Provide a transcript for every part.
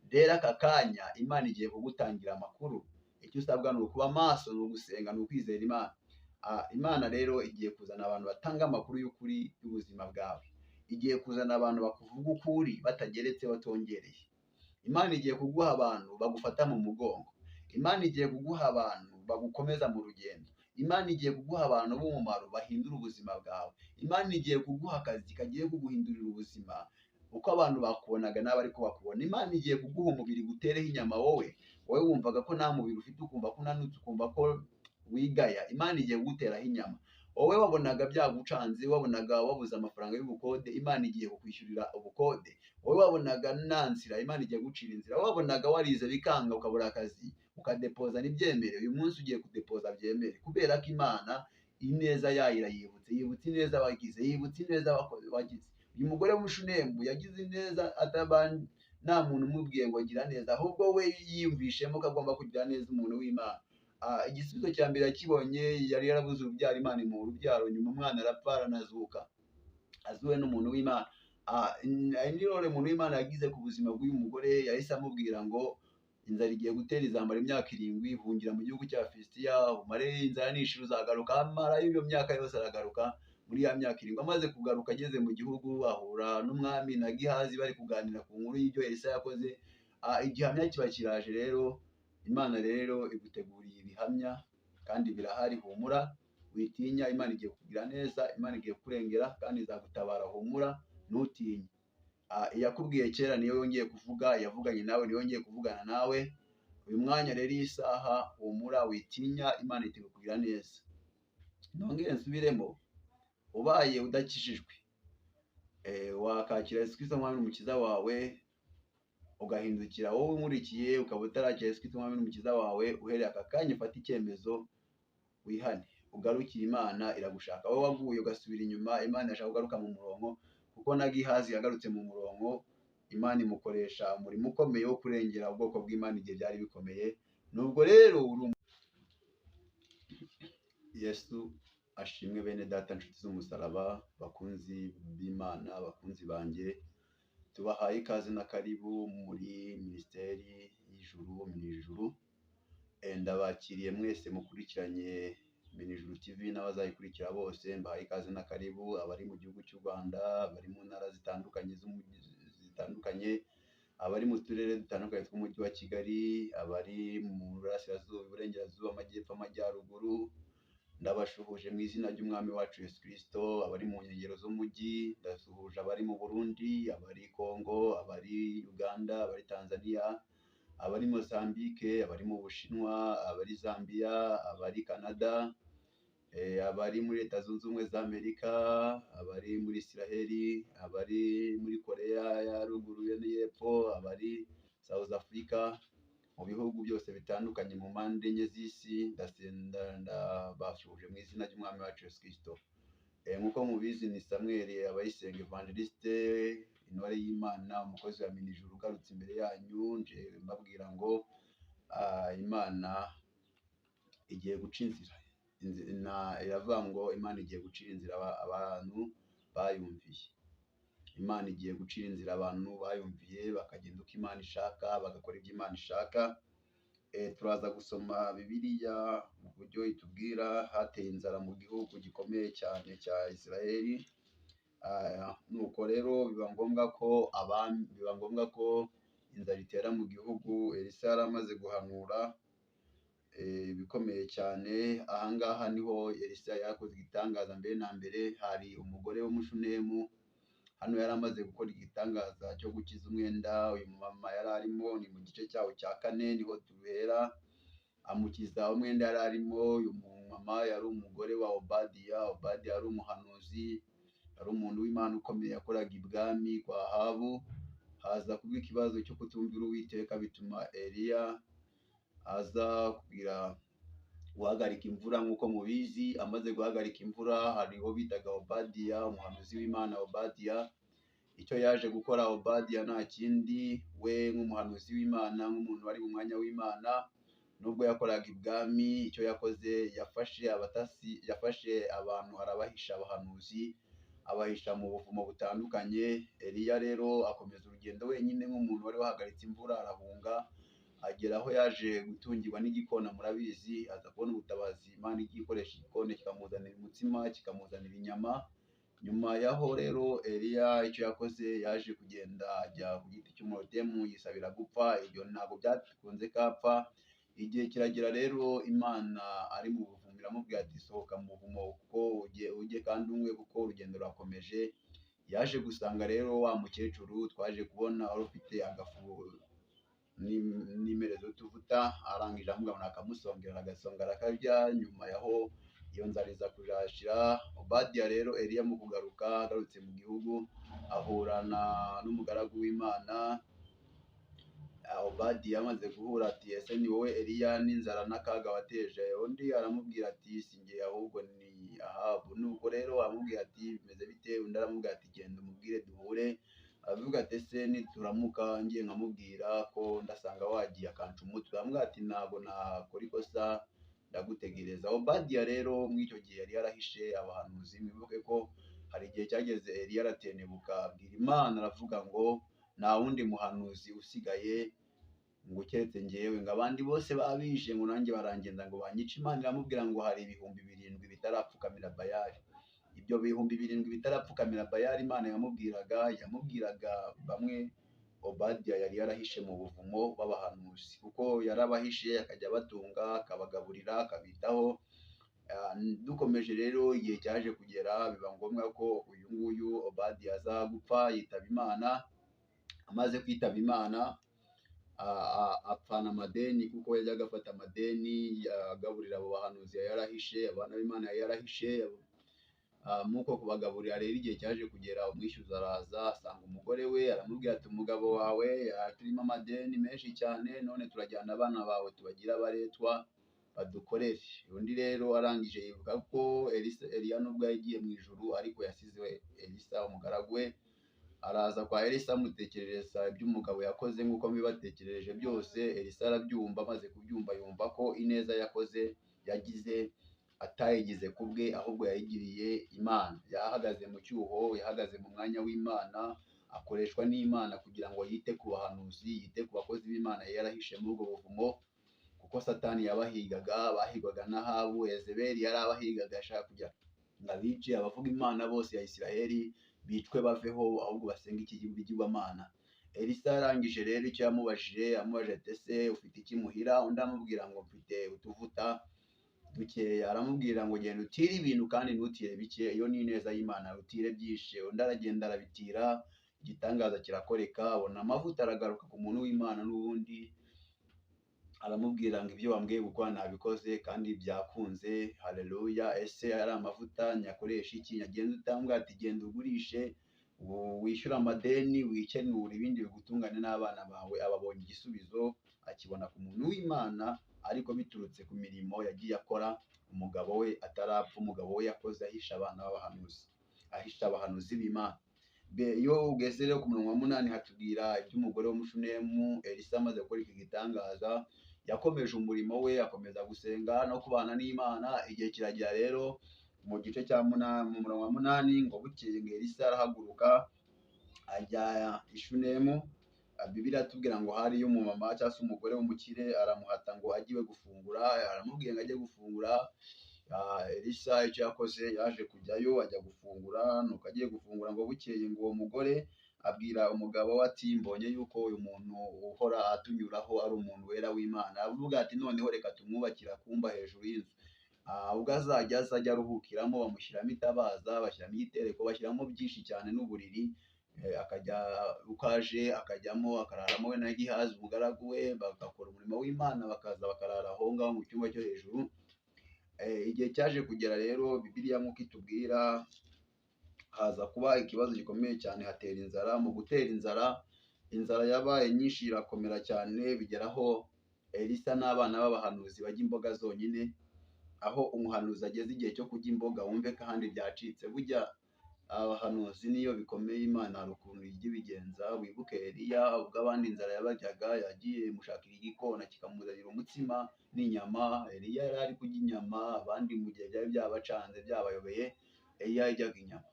Rero aka kanya Imana igiye kugutangira amakuru. Icyo usabwa ni ukuba maso, ni ugusenga, ni ukwizera Imana. Imana rero igiye kuzana abantu batanga amakuru y'ukuri y'ubuzima bwawe. Igiye kuzana abantu bakuvuga ukuri batageretse batongereye. Imana igiye kuguha abantu bagufata mu mugongo. Imana igiye kuguha abantu bagukomeza mu rugendo. Imana igiye kuguha abantu b'umumaro bahindura ubuzima bwawe. Imana igiye kuguha akazi kagiye kuguhindurira ubuzima, uko abantu bakubonaga nawe ariko bakubona. Imana igiye kuguha umubiri gutereho inyama wowe wumvaga ko nta mubiri ufite, ukumva ko unanutse, ukumva ko wigaya. Imana igiye kuguteraho inyama. Wowe wabonaga byagucanze, wabonaga wabuze amafaranga y'ubukode, Imana igiye kukwishyurira ubukode. Wowe wabonaga nta nzira, Imana igiye gucira inzira. Wowe wabonaga warize bikanga ukabura akazi, ukadepoza ntibyemere, uyu munsi ugiye kudepoza byemere, kubera ko Imana ineza yayo irayibutse, yibutse ineza wagize, yibutse ineza wagize. Uyu mugore w'umushunembu yagize ineza nta muntu umubwiye ngo gira neza, ahubwo we yiyumvishemo ko agomba kugira neza umuntu w'Imana. Igisubizo cya mbere yakibonye, yari yarabuze urubyaro, Imana imuha urubyaro, nyuma umwana arapfa aranazuka, azuwe n'umuntu w'Imana. Indi role umuntu w'Imana yagize ku buzima bw'uyu mugore, yahise amubwira ngo inzara igiye gutera izamara imyaka 7, hungira mu gihugu cya Filisitiya, umare inzara nishira uzagaruka. Amara iyo myaka yose aragaruka muri ya myaka 7. Amaze kugaruka ageze mu gihugu ahura n'umwami na Gihazi bari kuganira ku nkuru y'ibyo Elisa yakoze. Igihamya kiba kiraje rero. Imana rero iguteguriye ibihamya kandi birahari, humura witinya, Imana igiye kukugira neza, Imana igiye kukurengera kandi izagutabara, humura ntutinye. Iyakubwiye kera niyo yongeye kuvuga, yavuganye nawe niyo yongeye kuvugana nawe. Uyu mwanya rero iyi saha, humura witinya, Imana igiye kukugira neza. Nongere nsubiremo, ubaye udakijijwe wakakira Yesu Kristo nk'Umwami n'Umukiza wawe, ugahindukira wowe unkurikiye ukaba utarakira Yesu Kristo nk'Umwami n'Umukiza wawe, uhereye aka kanya ufate icyemezo wihane, ugarukire Imana iragushaka. Wowe waguye ugasubira inyuma, Imana irashaka kugaruka mu murongo, kuko na Gihazi yagarutse mu murongo, Imana imukoresha umurimo ukomeye wo kurengera ubwoko bw'Imana igihe byari bikomeye. Nubwo rero Yesu ashimwe. Bene data, inshuti z'umusaraba, bakunzi b'Imana, bakunzi banjye, tubahaye ikaze na karibu muri Minisiteri y'Ijuru, Minijuru. Ndabakiriye mwese mukurikiranye Minijuru TV n'abazayikurikira bose, mbahaye ikaze na karibu. Abari mu gihugu cy'u Rwanda, abari mu ntara zitandukanye zitandukanye, abari mu turere dutandukanye tw'umujyi wa Kigali, abari mu burasirazuba, iburengerazuba, amajyepfo, amajyaruguru, ndabashuhuje mu izina ry'Umwami wacu Yesu Kristo. Abari mu nkengero z'umujyi ndasuhuje, abari mu Burundi, abari Kongo, abari Uganda, abari Tanzania, abari Mozambique, abari mu Bushinwa, abari Zambia, abari Canada, abari muri Leta Zunze Ubumwe za Amerika, abari muri Israheli, abari muri Korea ya ruguru n'iy'epfo, abari South Africa, mu bihugu byose bitandukanye mu mpande enye z'isi, ndabasuhuje mu izina ry'Umwami wacu Yesu Kristo. Nk'uko mubizi ni Samuel Abayisenga Evangeliste, intore y'Imana, umukozi wa Minijuru ugarutse imbere yanyu, nje mbabwira ngo Imana igiye guca inzira. Iravuga ngo Imana igiye gucira inzira abantu bayumviye. Imana igiye gucira inzira abantu bayumviye, bakagenda uko Imana ishaka, bagakora ibyo Imana ishaka. Turaza gusoma Bibiliya mu buryo itubwira. Hateye inzara mu gihugu gikomeye cyane cya Israheli. Nuko rero biba ngombwa ko abami, biba ngombwa ko inzara itera mu gihugu. Elisa yari amaze guhanura ibikomeye cyane. Ahangaha niho Elisa yakoze igitangaza. Mbere na mbere hari umugore w'umushunemu, hano yari amaze gukora igitangaza cyo gukiza umwenda uyu mumama yari arimo, ni mu gice cyawo cya 4 niho tubera, amukiza umwenda yari arimo. Uyu mumama yari umugore wa Obadiya. Obadiya yari umuhanuzi, yari umuntu w'Imana ukomeye, yakoraga ibwami kwa Ahabu. Haza kuba ikibazo cyo kutumvira Uwiteka, bituma Eliya aza kugira guhagarika imvura. Nk'uko mubizi, amaze guhagarika imvura hariho bitaga Obadiya, umuhanuzi w'Imana Obadiya. Icyo yaje gukora Obadiya nta kindi, we nk'umuhanuzi w'Imana, nk'umuntu wari mu mwanya w'Imana, nubwo yakoraga ibwami, icyo yakoze yafashe abatasi, yafashe abantu arabahisha abahanuzi, abahisha mu buvumo butandukanye. Eliya rero akomeza urugendo wenyine nk'umuntu wari wahagaritse imvura, arahunga agera aho yaje gutungirwa n'igikona, murabizi, aza kubona ubutabazi. Imana igiye ikoresha igikona kikamuzanira umutsima, kikamuzanira inyama. Nyuma yaho rero Eliya icyo yakoze, yaje kugenda ajya ku giti cy'umurotemu yisabira gupfa. Ibyo ntabwo byakunze kapfa. Igihe kiragera rero Imana ari mu buvumo iramubwira ati sohoka mu buvumo kuko ujye kandi unywe kuko urugendo rurakomeje. Yaje gusanga rero wa mukecuru twaje kubona wari ufite agafu n'imerezo tuvuta, arangije aramubwira ngo nakamusongera, agasonga arakarya. Nyuma yaho iyo nzara iza kuzashira. Obadiya rero Eliya mu kugaruka agarutse mu gihugu ahura n'umugaragu w'Imana. Obadiya amaze guhura ati ese ni wowe Eliya n'inzara n'akaga wateje? Undi aramubwira ati si njye ahubwo ni Ahabu. Nuko rero aramubwira ati bimeze bite? Undi aramubwira ati genda umubwire duhure. Aravuga ati ese nituramuka ngiye nkamubwira ko ndasanga wagiye akanca umutwe? Aramubwira ati ntabwo nakora ikosa, ndagutegereza. Obadiya rero muri icyo gihe yari yarahishe abahanuzi. Mwibuke ko hari igihe cyageze Eliya aratenebuka abwira Imana aravuga ngo nta wundi muhanuzi usigaye ngo keretse njyewe, ngo abandi bose babishe, ngo nanjye barangenda ngo banyice. Imana iramubwira ngo hari 7000 bitarapfukamira Bayali. Ibyo 7000 bitarapfukamira Bayali Imana yamubwiraga bamwe Obadiya yari yarahishe mu buvumo b'abahanuzi, kuko yarabahishe akajya abatunga, akabagaburira, akabitaho. Dukomeje rero igihe cyaje kugera biba ngombwa ko uyu nguyu Obadiya aza gupfa yitaba Imana. Amaze kwitaba Imana apfana amadeni, kuko yajyaga afata amadeni agaburira abo bahanuzi yari yarahishe, abana b'Imana yari yarahishe. Muko kubagaburira rero igihe cyaje kugera umwishyuza araza asanga umugore we, aramubwira ati umugabo wawe turimo amadeni menshi cyane, none turajyana abana bawe tubagire abaretwa badukorere. Undi rero arangije yibuka ko Eliya nubwo yagiye mu ijuru ariko yasize Elisa umugaragu we. Araza kwa Elisa amutekerereza iby'umugabo yakoze nk'uko mbibatekerereje byose. Elisa arabyumva, amaze kubyumva yumva ko ineza yakoze yagize atayigize ku bwe, ahubwo yayigiriye Imana. Yahagaze mu cyuho, yahagaze mu mwanya w'Imana, akoreshwa n'Imana kugira ngo yite ku bahanuzi, yite ku bakozi b'Imana yari yarahishe muri ubwo buvumo, kuko Satani yabahigaga, bahigwaga n'Ahabu. Yezebeli yari abahigaga ashaka kugira ngo abice, abavuga Imana bose ya Isiraheli bicwe baveho, ahubwo basenge iki bigirwamana. Elisa yarangije rero icyo yamubajije, yamubajije ati ese ufite iki muhira? Undi amubwira ngo mfite utuvuta dukeya. Aramubwira ngo genda utire ibintu kandi ntutire bike, iyo ni ineza y'Imana, utire byinshi. Undi aragenda arabitira, igitangaza kirakoreka, abona amavuta aragaruka ku muntu w'Imana. N'ubundi aramubwira ngo ibyo wambwiye gukora nabikoze kandi byakunze, haleluya. Ese ari amavuta nyakoresha iki? Nyagenda utambwira ati genda ugurishe wishyure amadeni, wikenure ibindi bigutungane n'abana bawe. Ababonye igisubizo akibona ku muntu w'Imana, ariko biturutse ku mirimo yagiye akora umugabo we atarapfa. Umugabo we yakoze ahisha abana b'abahanuzi, ahisha abahanuzi b'Imana. Iyo ugeze rero ku murongo wa 8 hatubwira iby'umugore w'Umushunemu. Elisa amaze gukora iki gitangaza yakomeje umurimo we, akomeza gusenga no kubana n'Imana. Igihe kiragera rero mu gice cya 8, mu murongo wa 8 ngo bukeye ngo Elisa arahaguruka ajya i Shunemu. Bibiliya itubwira ngo hariyo umumama cyangwa se umugore w'umukire, aramuhata ngo ajye iwe gufungura, aramubwira ngo ajye gufungura. Elisa icyo yakoze yaje kujyayo ajya gufungura. Nuko agiye gufungura ngo bukeye ngo uwo mugore abwira umugabo we ati mbonye yuko uyu muntu uhora atunyuraho ari umuntu wera w'Imana. Aravuga ati noneho reka tumwubakire akumba hejuru y'inzu, ubwo azajya aza ajya aruhukiramo. Bamushyiramo itabaza, bashyiramo igitereko, bashyiramo byinshi cyane n'uburiri. Akajya uko aje akajyamo akararamo we na Gihazi umugaragu we, bagakora umurimo w'Imana, bakaza bakarara aho ngaho mu cyumba cyo hejuru. Igihe cyaje kugera rero Bibiliya nk'uko itubwira haza kuba ikibazo gikomeye cyane, hatera inzara. Mu gutera inzara, inzara yabaye nyinshi irakomera cyane, bigeraho Elisa n'abana b'abahanuzi bajya imboga zonyine. Aho umuhanuzi ageze igihe cyo kurya imboga wumve ko ahandi byacitse. Burya abahanuzi niyo bikomeye Imana hari ukuntu ijya ibigenza. Wibuke Eliya ubwo abandi inzara yabajyaga yagiye mushakira igikona kikamuzanira umutsima n'inyama. Eliya yari ari kurya inyama, abandi mu gihe byari byabacanze byabayobeye, Eliya yaryaga inyama.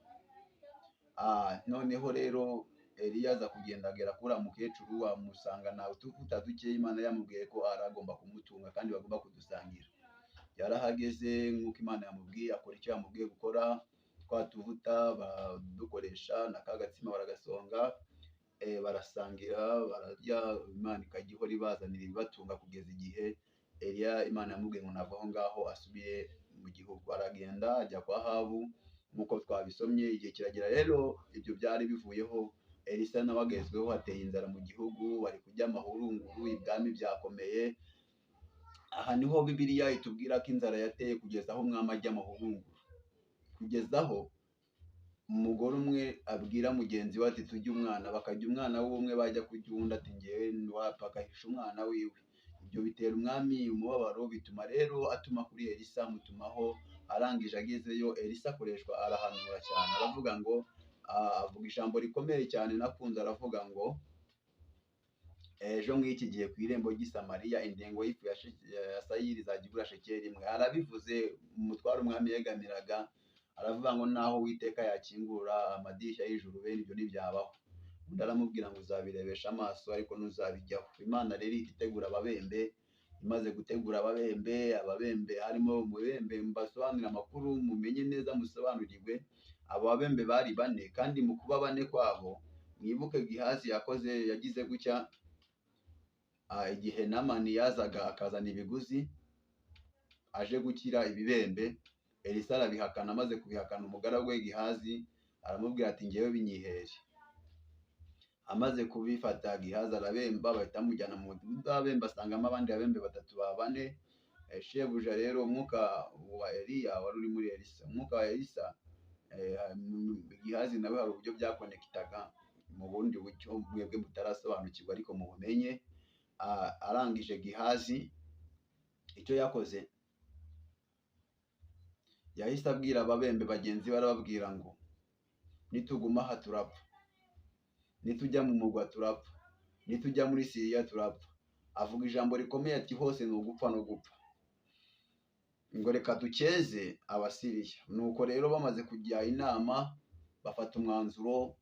Noneho rero Eliya aza kugenda agera kuri uriya mukecuru, amusangana utuvuta duke Imana yamubwiye ko aragomba kumutunga kandi bagomba kudusangira. Yarahageze nk'uko Imana yamubwiye, akora icyo yamubwiye gukora, twa tuvuta badukoresha na ka gatsima baragasonga, barasangira, bararya, Imana ikajya ihora ibazanira ibibatunga kugeza igihe Eliya Imana yamubwiye ngo nava aho ngaho asubire mu gihugu. Aragenda ajya kwa Ahabu nk'uko twabisomye, igihe kiragera rero ibyo byari bivuyeho. Elisa nawe agezweho, hateye inzara mu gihugu, bari kurya amahurunguru, ibwami byakomeye. Aha niho Bibiliya itubwira ko inzara yateye kugeza aho umwami ajya amahurunguru, kugeza aho umugore umwe abwira mugenzi we ati tujye umwana, bakajya umwana w'umwe, bajya kurya uwundi ati ngewe wapfa, agahisha umwana wiwe. Ibyo bitera umwami umubabaro, bituma rero atuma kuri Elisa, amutumaho. Arangije agezeyo, Elisa akoreshwa arahanura cyane, aravuga ngo, avuga ijambo rikomeye cyane nakunze, aravuga ngo ejo nk'iki gihe ku irembo ry'i Samariya indengo y'ifu ya sayiri izajya igura shekeli imwe. Arabivuze, umutware umwami yegamiraga, aravuga ngo naho Uwiteka yakingura amadirishya y'ijuru bene ibyo ntibyabaho. Undi aramubwira ngo uzabirebesha amaso ariko ntuzabijyaho. Imana rero ihita itegura ababembe, imaze gutegura ababembe, ababembe harimo umubembe, mbasobanurire amakuru mumenye neza musobanurirwe. Abo babembe bari bane, kandi mu kuba bane kwabo mwibuke Gihazi yagize gutya, igihe Namani yazaga akazana ibiguzi aje gukira ibibembe, Elisa arabihakana. Amaze kubihakana umugaragu we Gihazi aramubwira ati ngewe binyihere. Amaze kubifata Gihazi arabemba, bahita bamujyana mu mudugudu w'ababembe, asangamo abandi babembe batatu ba bane. Shebuja rero umwuka wa Eliya wari uri muri Elisa, umwuka wa Elisa, Gihazi nawe hari uburyo byakonekitaga mu bundi buryo mwebwe mutarasobanukirwa ariko mubumenye. Arangije Gihazi icyo yakoze, yahise abwira ababembe bagenzi be, arababwira ngo nituguma aha turapfa, nitujya mu murwa turapfa, nitujya muri Siriya turapfa. Avuga ijambo rikomeye ati hose ni ugupfa no gupfa, ngo reka dukeze Abasiriya. Nuko rero bamaze kujya inama bafata umwanzuro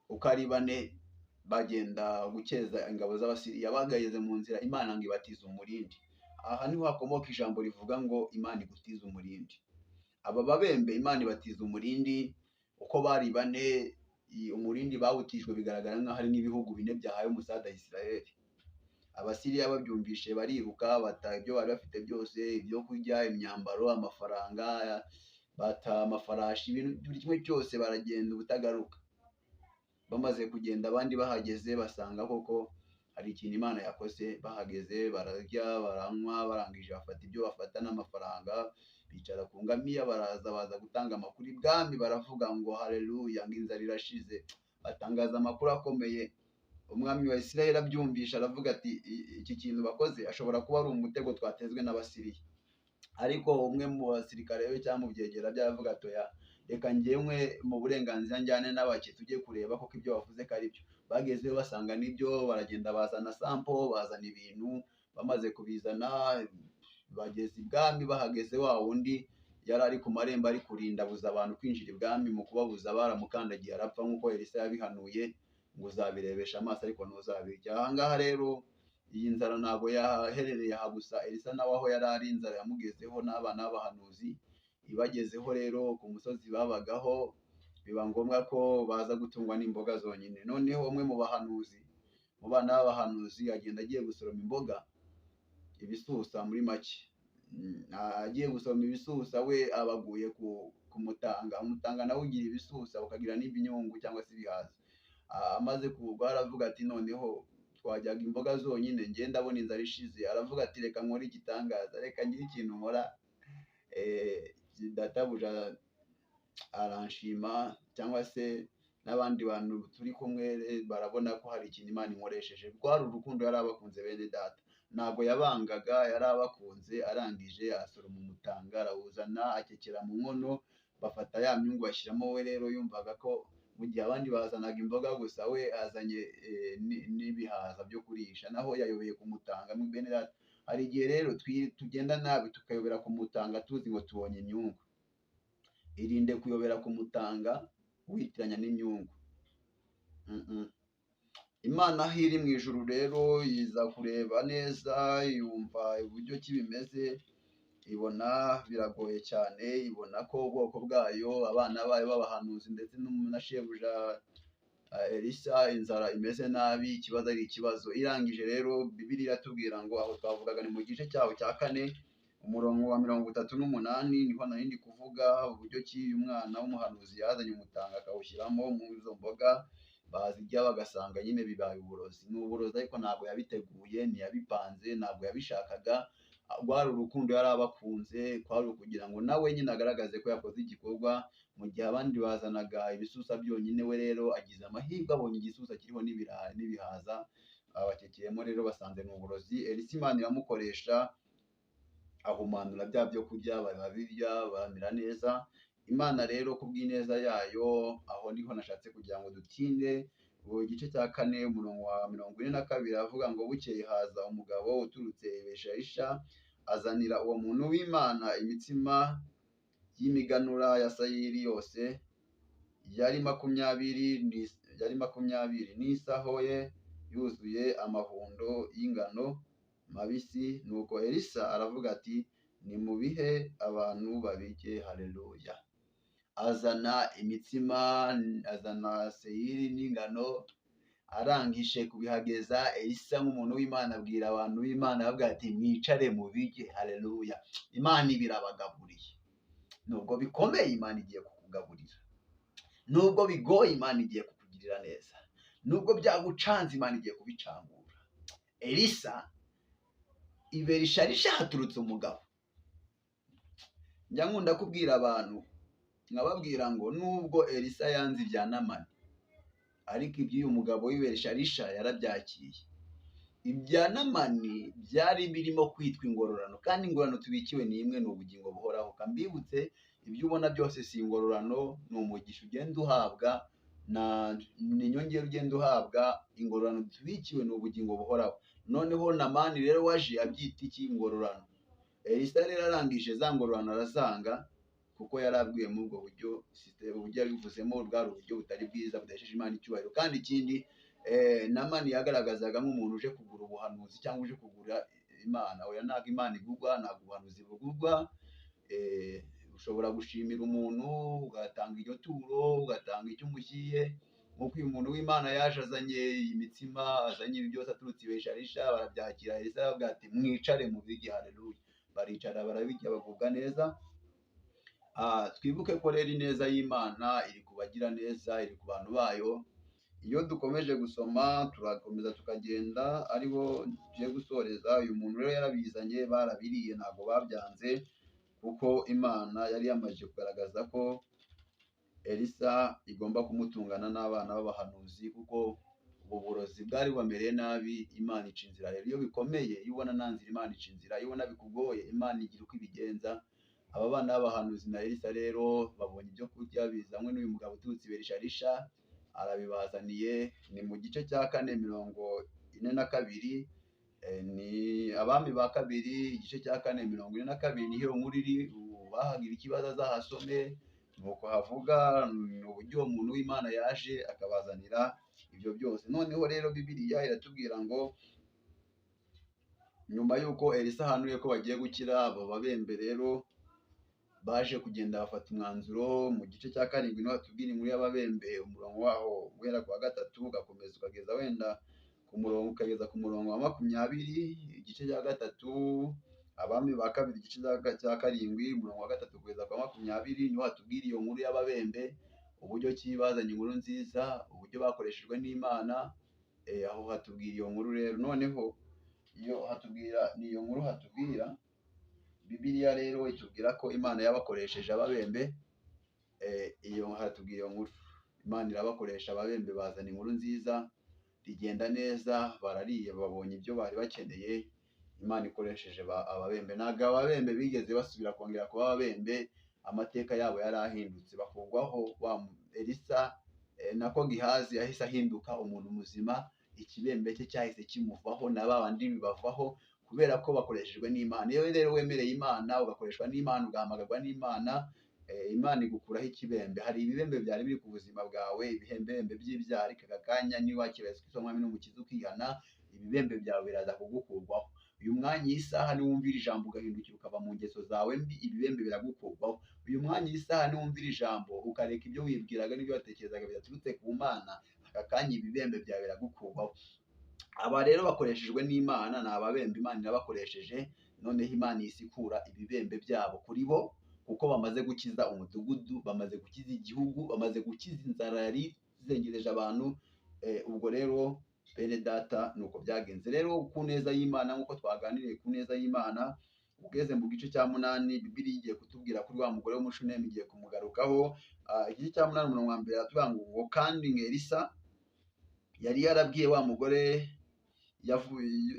uko ari bane, bagenda gukeza ingabo z'Abasiriya. Bageze mu nzira Imana ngo ibatize umurindi. Aha niho hakomoka ijambo rivuga ngo Imana igutize umurindi. Aba babembe Imana ibatiza umurindi, uko bari bane, umurindi bawutijwe bigaragara nk'aho ari nk'ibihugu bine byahawe umusada Isiraheli. Abasiriya babyumvishe bariruka, bata ibyo bari bafite byose, ibyo kurya, imyambaro, amafaranga, bata amafarashi, ibintu buri kimwe cyose, baragenda ubutagaruka. Bamaze kugenda abandi bahageze basanga koko hari ikintu Imana yakoze. Bahageze bararya, baranywa, barangije bafata ibyo bafata n'amafaranga, bicara ku ngamiya, baraza baza gutanga amakuru ibwami, baravuga ngo haleluya, ngo inzara irashize. Batangaza amakuru akomeye. Umwami wa Isiraheli abyumvisha aravuga ati iki kintu bakoze ashobora kuba ari umutego twatezwe n'Abasiriya. Ariko umwe mu basirikare be cyangwa mu byegera bye aravuga ati oya, reka njyewe mu burenganzira njyane n'abake tujye kureba koko ibyo bavuze ko ari byo. Bagezeyo basanga nibyo, baragenda bazana sampo, bazana ibintu, bamaze kubizana bageze ibwami. Bahageze wa wundi yari ari ku marembo ari kurinda abuza abantu kwinjira ibwami, mu kubabuza baramukandagiye arapfa nk'uko Elisa yabihanuye ngo uzabirebesha amaso ariko ntuzabirya. Aha ngaha rero iyi nzara ntabwo yaherereye aha gusa, Elisa nawe aho yari ari inzara yamugezeho n'abana b'abahanuzi ibagezeho rero ku musozi babagaho, biba ngombwa ko baza gutungwa n'imboga zonyine. Noneho umwe mu bahanuzi, mu bana b'abahanuzi, agenda agiye gusoroma imboga, ibisusa muri make. Agiye gusoroma ibisusa we abaguye ku mutanga, umutanga nawe ugira ibisusa ukagira n'ibinyungu cyangwa se ibihaza. Amaze kugwa aravuga ati noneho twajyaga imboga zonyine, njye ndabona inzara ishize. Aravuga ati reka nkore igitangaza, reka ngire ikintu nkora, databuja aranshima cyangwa se n'abandi bantu turi kumwe barabona ko hari ikintu Imana inkoresheje. Rwari urukundo yari abakunze bene data, ntabwo yabangaga, yari abakunze. Arangije asoroma umutanga arawuzana akekera mu nkono, bafata ya myungu bashyiramo. We rero yumvaga ko mu gihe abandi bazanaga imboga gusa, we azanye n'ibihaza byo kurisha, naho yayobeye kumutanga. Bene data, hari igihe rero tugenda nabi tukayobera kumutanga tuzi ngo tubonye inyungu. Irinde kuyobera kumutanga witiranya n'imyungu. Imana aho iri mu ijuru rero iza kureba neza, yumva uburyo ki bimeze, ibona biragoye cyane, ibona ko ubwoko bwayo, abana bayo b'abahanuzi ndetse na shebuja Elisa, inzara imeze nabi, ikibazo ari ikibazo. Irangije rero Bibiliya iratubwira ngo aho twavugaga ni mu gice cyaho cya 4 umurongo wa 38, niho nari ndi kuvuga uburyo ki uyu mwana w'umuhanuzi yazanye umutanga akawushyiramo mu izo mboga, bazirya bagasanga nyine bibaye uburozi. Ni uburozi ariko ntabwo yabiteguye, ntiyabipanze, ntabwo yabishakaga, rwari urukundo yari abakunze, kwari ukugira ngo nawe nyine agaragaze ko yakoze igikorwa. Mu gihe abandi bazanaga ibisusa byonyine, we rero agize amahirwe abonye igisusa kiriho n'ibihaza, abakekeyemo rero basanze ni uburozi. Elisa Imana iramukoresha, ahumanura bya byo kurya, barabirya baramera neza. Imana rero kubw'ineza yayo, aho niho nashatse kugira ngo dutinde. Igice cya 4 umurongo wa 42 avuga ngo bukeye haza umugabo uturutse i Besharisha, azanira uwo muntu w'Imana imitsima y'imiganura ya sayiri yose, yari 20 n'isaho ye yuzuye amahundo y'ingano mabisi. Nuko Elisa aravuga ati nimubihe abantu babirye. Haleluya. Azana imitsima, azana seyiri n'ingano, arangije kubihageza Elisa nk'umuntu w'Imana abwira abantu b'Imana avuga ati mwicare mubirye. Haleluya. Imana ibirabagaburiye. Nubwo bikomeye Imana igiye kukugaburira, nubwo bigoye Imana igiye kukugirira neza, nubwo byagucanze Imana igiye kubicangura. Elisa i Berisharisha haturutse umugabo. Njya nkunda kubwira abantu nkababwira ngo nubwo Elisa yanze ibya Namani, ariko iby'uyu mugabo w'i Berisharisha yarabyakiye. Ibya Namani byari birimo kwitwa ingororano, kandi ingororano tubikiwe ni imwe, ni ubugingo buhoraho. Kambibutse, ibyo ubona byose si ingororano, ni umugisha ugenda uhabwa, ni inyongera ugenda uhabwa. Ingororano tubikiwe ni ubugingo buhoraho. Noneho Namani rero waje abyita iki? Ingororano. Elisa rero arangije za ngororano arazanga, kuko yari abwiwe muri ubwo buryo, uburyo yabivuzemo bwari uburyo butari bwiza, budahesheje Imana icyubahiro. Kandi ikindi, Namani yagaragazaga nk'umuntu uje kugura ubuhanuzi cyangwa uje kugura Imana. Oya, ntabwo Imana igurwa, ntabwo ubuhanuzi bugurwa. Ushobora gushimira umuntu ugatanga iryo turo, ugatanga icyo umushyiye. Nk'uko uyu muntu w'Imana yaje azanye imitsima, azanye ibi byose aturutse i Besharisha, barabyakira. Elisa aravuga ati mwicare mubirye. Haleluya. Baricara barabirya bagubwa neza. Twibuke ko rero ineza y'Imana iri kubagira neza, iri ku bantu bayo. Iyo dukomeje gusoma turakomeza tukagenda, ariho tugiye gusoreza. Uyu muntu rero yarabizanye, barabiriye, ntabwo babyanze, kuko Imana yari yamaze kugaragaza ko Elisa igomba kumutungana n'abana b'abahanuzi, kuko ubu burozi bwari bubamereye nabi. Imana ica inzira. Rero iyo bikomeye, iyo ubona nta nzira, Imana ica inzira. Iyo ubona bikugoye, Imana igira uko ibigenza. Aba bana b'abahanuzi na Elisa rero babonye ibyo kurya bizanywe n'uyu mugabo uturutse i Berisharisha, arabibazaniye. Ni mu gice cya 4 42, ni Abami ba kabiri igice cya 4 42, niho nkuru iri. Bahagira ikibazo azahasome. Nuko havuga ni uburyo umuntu w'Imana yaje akabazanira ibyo byose. Noneho rero Bibiliya iratubwira ngo nyuma y'uko Elisa ahanuye ko bagiye gukira, abo babembe rero baje kugenda bafata umwanzuro. Mu gice cya 7 niho hatubwira inkuru y'ababembe, umurongo waho guhera ku wa 3 ugakomeza ukageza wenda ku murongo, ukageza ku murongo wa 20. Igice cya 3 Abami ba kabiri igice cya 7 umurongo wa 3 kugeza ku wa 20, niho hatubwira iyo nkuru y'ababembe, uburyo ki bazanye inkuru nziza, uburyo bakoreshejwe n'Imana. Aho hatubwira iyo nkuru rero. Noneho iyo hatubwira ni iyo nkuru hatubwira Bibiliya rero itubwira ko Imana yabakoresheje ababembe. Iyo hatubwira iyo nkuru, Imana irabakoresha ababembe, bazana inkuru nziza, rigenda neza, barariye, babonye ibyo bari bakeneye. Imana ikoresheje ababembe. Ntabwo ababembe bigeze basubira kongera kuba ababembe, amateka yabo yari ahindutse, bakugwaho wa Elisa. Nako Gihazi yahise ahinduka umuntu muzima, ikibembe cye cyahise kimuvaho, na babandi bibavaho, kubera ko bakoreshejwe n'Imana. Iyo rero wemereye Imana, ugakoreshwa n'Imana, ugahamagarwa n'Imana, Imana igukuraho ikibembe. Hari ibibembe byari biri ku buzima bwawe, ibihembembe by'ibyaha, ariko aka kanya niba wakira Yesu Kristo Umwami n'Umukiza ukihana, ibibembe byawe biraza kugukurwaho. Uyu mwanya iyi saha niwumvira ijambo ugahindukira ukava mu ngeso zawe mbi, ibibembe biragukurwaho. Uyu mwanya iyi saha niwumvira ijambo ukareka ibyo wibwiraga n'ibyo watekerezaga bidaturutse ku Mana, aka kanya ibibembe byawe biragukurwaho. Aba rero bakoreshejwe n'Imana, ni ababembe Imana irabakoresheje, noneho Imana ihise ikura ibibembe byabo kuri bo, kuko bamaze gukiza umudugudu, bamaze gukiza igihugu, bamaze gukiza inzara yari izengereje abantu. Ubwo rero bene data nuko byagenze. Rero ku neza y'Imana, nk'uko twaganiriye ku neza y'Imana, ugeze mu gice cya 8, Bibiliya igiye kutubwira kuri wa mugore w'Umushunemi, igiye kumugarukaho. Igice cya 8 umurongo wa mbere aratubwira ngo kandi Elisa yari yarabwiye wa mugore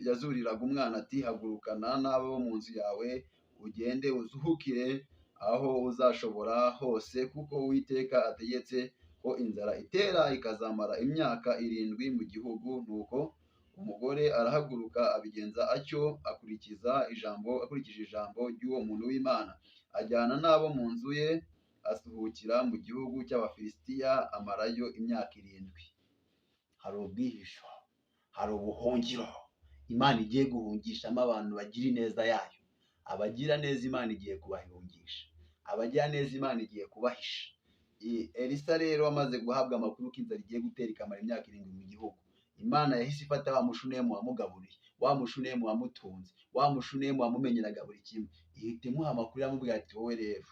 yazuriraga umwana ati hagurukana n'abo mu nzu yawe ugende uzuhukire aho uzashobora hose, kuko Uwiteka ategetse ko inzara itera ikazamara imyaka 7 mu gihugu. Nuko umugore arahaguruka abigenza atyo, akurikiza ijambo, akurikije ijambo ry'uwo muntu w'Imana, ajyana n'abo mu nzu ye, asuhukira mu gihugu cy'Abafilisitiya, amarayo imyaka 7. Hari ubwihisho, hari ubuhungiro Imana igiye guhungishamo abantu bagira ineza yayo. Abagira neza Imana igiye kubahungisha, abagira neza Imana igiye kubahisha. Elisa rero amaze guhabwa amakuru ko inzara igiye gutera ikamara imyaka 7 mu gihugu, Imana yahise ifata wa Mushunemu wamugaburiye, wa Mushunemu wamutunze, wa Mushunemu wamumenyeraga buri kimwe, ihita imuha amakuru iramubwira ati wowe rero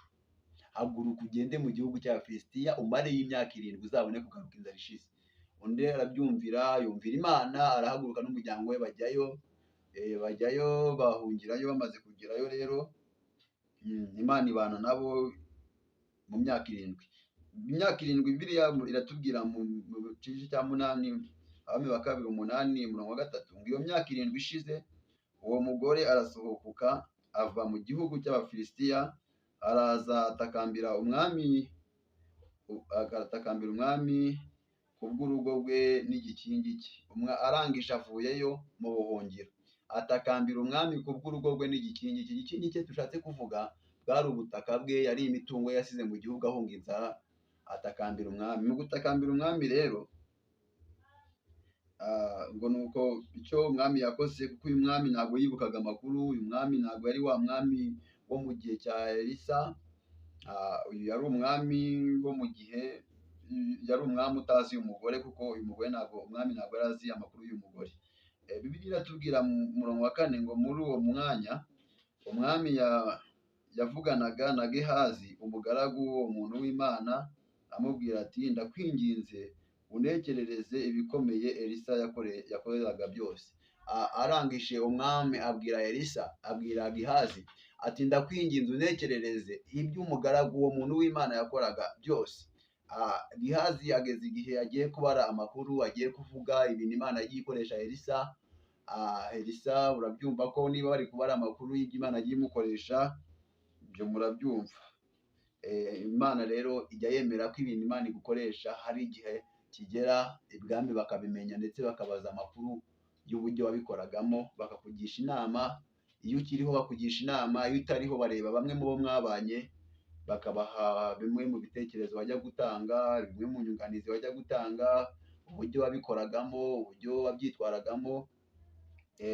haguruka ugende mu gihugu cy'Abafilisitiya umareyo imyaka 7 uzabone kugaruka inzara ishize. Undi arabyumvira, yumvira Imana, arahaguruka n'umuryango we bajyayo, bajyayo bahungirayo. Bamaze kugerayo rero Imana ibana nabo mu myaka 7. Imyaka 7 Bibiliya iratubwira mu gice cya 8, Abami ba kabiri 8 umurongo wa 3, ngo iyo myaka 7 ishize uwo mugore arasohoka ava mu gihugu cy'Abafilisitiya, araza atakambira umwami, agatakambira umwami kubw'urugo rwe n'igikingi cye. Arangije avuyeyo mu buhungiro, atakambira umwami kubw'urugo rwe n'igikingi cye. Igikingi cye tushatse kuvuga bwari ubutaka bwe, yari imitungo yasize mu gihugu ahunga inzara. Atakambira umwami. Mu gutakambira umwami rero ngo nuko icyo umwami yakoze, kuko uyu mwami ntabwo yibukaga amakuru, uyu mwami ntabwo yari wa mwami wo mu gihe cya Elisa, uyu yari umwami wo mu gihe, yari umwami utazi uyu mugore, kuko uyu mugore ntabwo, umwami ntabwo yari azi amakuru y'uyu mugore. Bibiliya iratubwira mu murongo wa 4 ngo muri uwo mwanya umwami yavuganaga na Gehazi umugaragu w'uwo muntu w'Imana, amubwira ati ndakwinginze unekerereze ibikomeye Elisa yakoreraga byose. Arangije umwami abwira Elisa, abwira Gehazi ati ndakwinginze unekerereze ibyo umugaragu uwo muntu w'Imana yakoraga byose. Gehazi ageze igihe agiye kubara amakuru, agiye kuvuga ibintu Imana yagiye ikoresha Elisa. Elisa urabyumva ko niba bari kubara amakuru y'ibyo Imana yagiye imukoresha, ibyo murabyumva. Imana rero ijya yemera ko ibintu Imana igukoresha hari igihe kigera ibwami bakabimenya, ndetse bakabaza amakuru y'uburyo wabikoragamo, bakakugisha inama. Iyo ukiriho bakugisha inama, iyo utariho bareba bamwe mu bo mwabanye bakabaha bimwe mu bitekerezo bajya gutanga, bimwe mu nyunganizi bajya gutanga, uburyo wabikoragamo, uburyo wabyitwaragamo.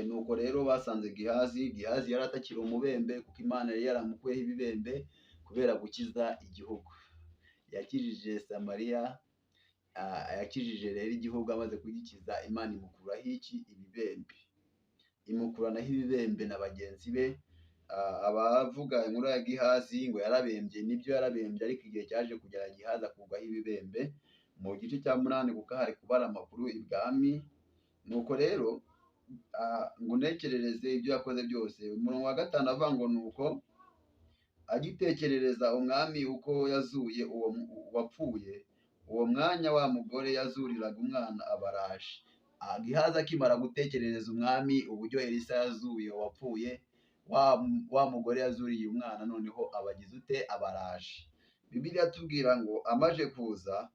Nuko rero basanze Gehazi. Gehazi yari atakiri umubembe, kuko Imana yari yaramukuyeho ibibembe kubera gukiza igihugu. Yakijije Samariya, yakijije rero igihugu, amaze kugikiza Imana imukuraho iki? Ibibembe. Imukuranaho ibibembe na bagenzi be. Abavuga inkuru ya Gehazi ngo yarabembye, nibyo yarabembye, ariko igihe cyaje kugera Gehazi akurwaho ibibembe mu gice cya 8, kuko hari kubara amakuru ibwami. Nuko rero ngo unekerereze ibyo yakoze byose. Umurongo wa 5 avuga ngo nuko agitekerereza umwami uko yazuye uwo wapfuye, uwo mwanya wa mugore yazuriraga umwana abaraje. Gehazi akimara gutekerereza umwami uburyo Elisa yazuye uwapfuye, wa mugore yazuriye umwana, noneho abagize ute? Abaraje. Bibiliya tubwira ngo amaje kuza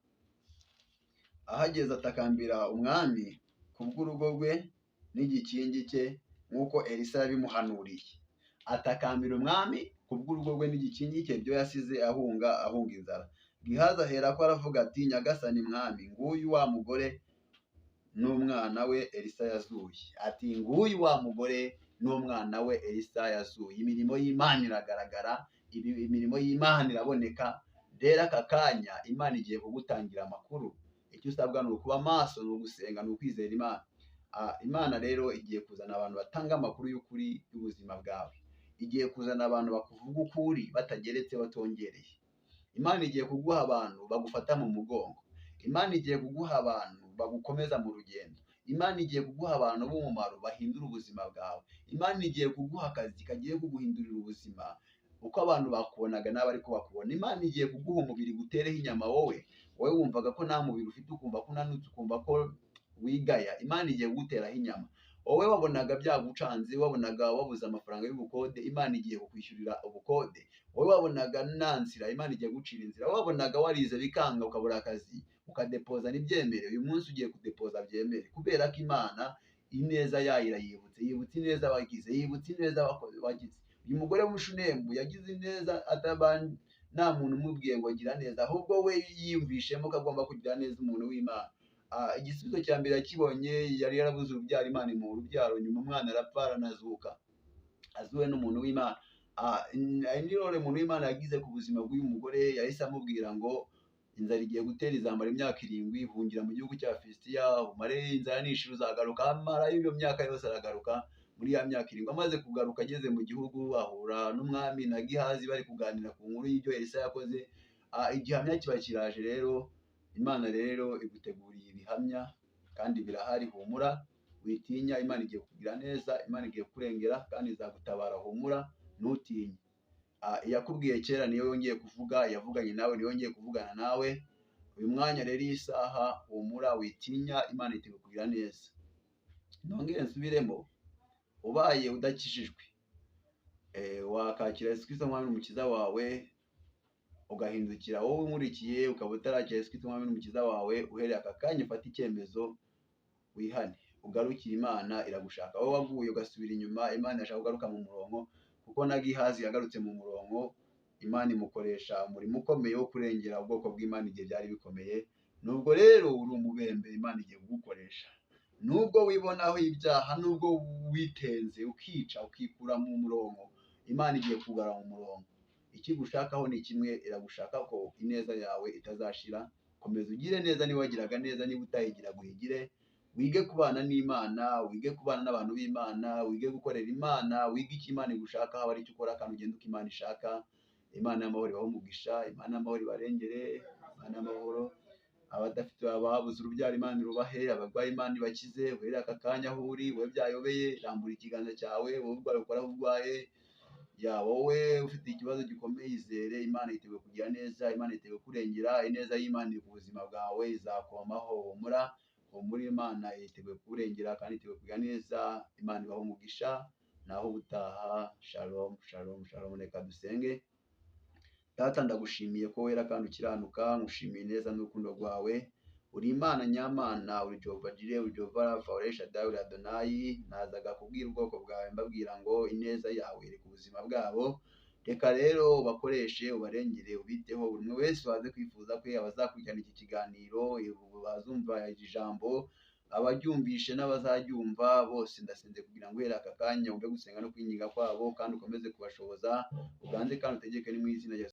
ahageze atakambira umwami kubw'urugo rwe n'igikingi cye, nk'uko Elisa yabimuhanuriye. Atakambira umwami Kubw'urugo rwe n'igikingi cye, ibyo yasize ahunga inzara. Gihazi ahera ko aravuga ati: "Nyagasani mwami, nguyu wa mugore n'umwana we Elisa yazuye." Ati: "Nguyu wa mugore n'umwana we Elisa yazuye." Imirimo y'Imana iragaragara, imirimo y'Imana iraboneka. Rero aka kanya Imana igiye kugutangira amakuru. Icyo usabwa ni ukuba maso, ni ugusenga, ni ukwizera Imana. Imana rero igiye kuzana abantu batanga amakuru y'ukuri y'ubuzima bwawe. Igiye kuzana abantu bakuvuga ukuri batageretse, batongereye. Imana igiye kuguha abantu bagufata mu mugongo. Imana igiye kuguha abantu bagukomeza mu rugendo. Imana igiye kuguha abantu b'umumaro bahindura ubuzima bwawe. Imana igiye kuguha akazi kagiye kuguhindurira ubuzima, uko abantu bakubonaga nawe ariko bakubona. Imana igiye kuguha umubiri gutereho inyama. Wowe wumvaga ko nta mubiri ufite, ukumva ko unanutse, ukumva ko wigaya. Imana igiye kuguteraho inyama. Wowe wabonaga byagucanze, wabonaga wabuze amafaranga y'ubukode, Imana igiye kukwishyurira ubukode. Wowe wabonaga nta nzira, Imana igiye gucira inzira. Wowe wabonaga warize bikanga, ukabura akazi, ukadepoza ntibyemere, uyu munsi ugiye kudepoza byemere, kubera ko Imana ineza yayo irayibutse, yibutse ineza wagize, yibutse ineza wagize. Uyu mugore w'Umushunemu yagize ineza nta muntu umubwiye ngo gira neza, ahubwo we yiyumvishemo ko agomba kugira neza umuntu w'Imana. Igisubizo cya mbere yakibonye, yari yarabuze urubyaro, Imana imuha urubyaro, nyuma umwana arapfa aranazuka, azuwe n'umuntu w'Imana. Indi role umuntu w'Imana yagize ku buzima bw'uyu mugore, yahise amubwira ngo inzara igiye gutera, izamara imyaka 7, hungira mu gihugu cya Filisitiya, umare inzara, nishira uzagaruka. Amara iyo myaka yose aragaruka muri ya myaka 7. Amaze kugaruka ageze mu gihugu, ahura n'umwami na Gihazi bari kuganira ku nkuru y'ibyo Elisa yakoze. Igihamya kiba kiraje. Rero Imana rero iguteguriye ibihamya kandi birahari. Humura, witinya, Imana igiye kukugira neza, Imana igiye kurengera kandi izagutabara. Humura, ntutinye. Iyakubwiye kera niyo yongeye kuvuga, yavuganye nawe niyo yongeye kuvugana nawe uyu mwanya. Rero iyi saha, humura, witinya, Imana iteguye kukugira neza. Nongere nsubiremo, ubaye udakijijwe, wakakira Yesu Kristo nk'Umwami n'Umukiza wawe, ugahindukira. Wowe unkurikiye ukaba utarakira Yesu Kristo nk'Umwami n'Umukiza wawe, uhereye aka kanya ufate icyemezo, wihane, ugarukire Imana, iragushaka. Wowe waguye ugasubira inyuma, Imana irashaka kugaruka mu murongo, kuko na Gihazi yagarutse mu murongo, Imana imukoresha umurimo ukomeye wo kurengera ubwoko bw'Imana igihe byari bikomeye. Nubwo rero uri umubembe, Imana igiye kugukoresha. Nubwo wibonaho ibyaha, nubwo witenze ukica ukikura mu murongo, Imana igiye kugarura mu murongo. Ikigushakaho ni kimwe, iragushaka ko ineza yawe itazashira. Komeza ugire neza niba wagiraga neza, niba utayigiraga uyigire. Wige kubana n'Imana, wige kubana n'abantu b'Imana, wige gukorera Imana, wige icyo Imana igushaka, haba ari icyo ukora kandi ugende uko Imana ishaka. Imana y'amahoro ibahe umugisha, Imana y'amahoro ibarengere, Imana y'amahoro abadafite, ababuze urubyaro Imana irubahe, abarwayi Imana ibakize. Uhereye aka kanya aho uri, wowe byayobeye, rambura ikiganza cyawe, wowe urwaye ukora aho urwaye, ya wowe ufite ikibazo gikomeye, izere Imana yiteguye kugira neza, Imana yiteguye kurengera, ineza y'Imana iri ku buzima bwawe, izakomaho. Humura, humura, Imana yiteguye kurengera kandi yiteguye kugira neza. Imana ibahe umugisha, naho ubutaha. Shalom, shalom, shalom. Reka dusenge. Data, ndagushimiye ko wera kandi ukiranuka, ngushimiye neza n'urukundo rwawe. Uri Imana nyamana, uri Jehova Jireh, uri Jehova Rafa, uri Shaddai, uri Adonai. Nazaga kubwira ubwoko bwawe mbabwira ngo ineza yawe iri ku buzima bwabo. Reka rero ubakoreshe, ubarengere, ubiteho, buri umwe wese waze kwifuza kwe, abazakurikirana iki kiganiro, bazumva iri jambo, abaryumvishe n'abazaryumva bose, ndasenze kugira ngo uhere aka kanya wumve gusenga no kwinginga kwabo, kandi ukomeze kubashoboza, uganze kandi utegeke, ni mu izina rya